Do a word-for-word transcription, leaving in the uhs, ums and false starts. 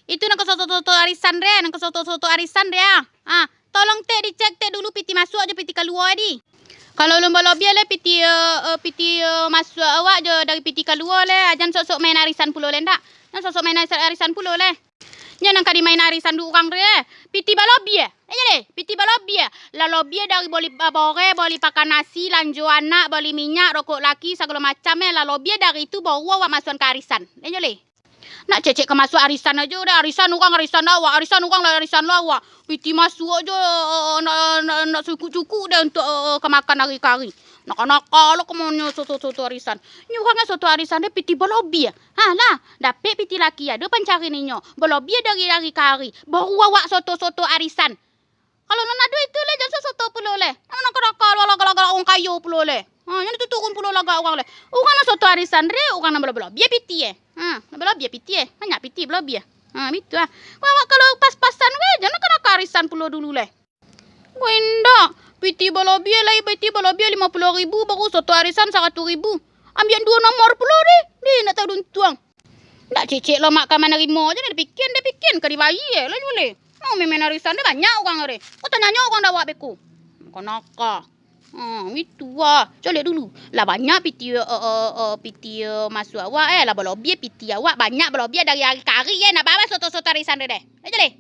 Itu nan ka soto-soto arisan deh, nan ka soto-soto arisan deh, ah. Ah, tolong tek dicek tek dulu piti masuak jo piti kalua di. Kalau alun balobiah lai piti, eh, eh, piti, eh, masuak awak jo dari piti kalua lai, jan sok-sok main arisan pulo lai ndak. Jan sok-sok main arisan, arisan pulo lai. Nyo nan ka dimain arisan dek urang tu, eh. Piti balobiah. Eh, jaleh, piti balobiah. Lah lobiah dari boli, ah, boreh, boli pakan nasi, lanjo anak, boli minyak, rokok laki, sagalo macam, eh. Lah lobiah dari itu, baru awak masuakan ka arisan. Eh, jaleh. Nak cecek ka masuak arisan ajo deh. Arisan urang, arisan awak. Arisan urang lah, arisan lah awak. Piti masuak jo, eh, eh, nak, nak, nak cukuik-cukuik deh untuak, eh, eh, ka makan ari ka ari. Naka-naka lo ka makan soto-soto arisan. Nyo urang soto arisan deh piti balobiah. Ha lah, dapek piti laki ado pancari ninyo. Balobiah dari ari ka ari. Baru awak soto-soto arisan. Kalau nan ado itu lah, jan soto pulo leh. Nan naka-naka lo lagak-lagak urang kayo pulo leh. Ha, jan itu turun pulo lagak urang leh. Urang nan soto arisan deh, urang nan balobiah piti eh. Ha, nan balobiah piti eh. Banyak piti balobiah. Ha, bitu ah. Awak kalau pas-pasan weh, jan naka-naka arisan pulo dulu leh. Weh, indak. Piti balobiah lai, piti balobiah limo puluah ribu, baru soto arisan saratuih ribu. Ambiak duo nomor pulo deh. Deh, nak tahu untuang. Ndak cecek lo mak ka manarimo, jan dipikian, dipikian ka dibayia lah nyo leh. Oh, main arisan deh banyak urang deh. Kau tanyanyo urang dawak beko. Naka-naka. Hmm, itu ah. Colek dulu. Lah banyak piti, eh, eh, eh, piti, eh, masuak awak, eh. Lah balobiah piti awak. Banyak balobiah dari ari ka ari, eh. Nak bawa soto-soto arisan deh, deh. Dah, jaleh.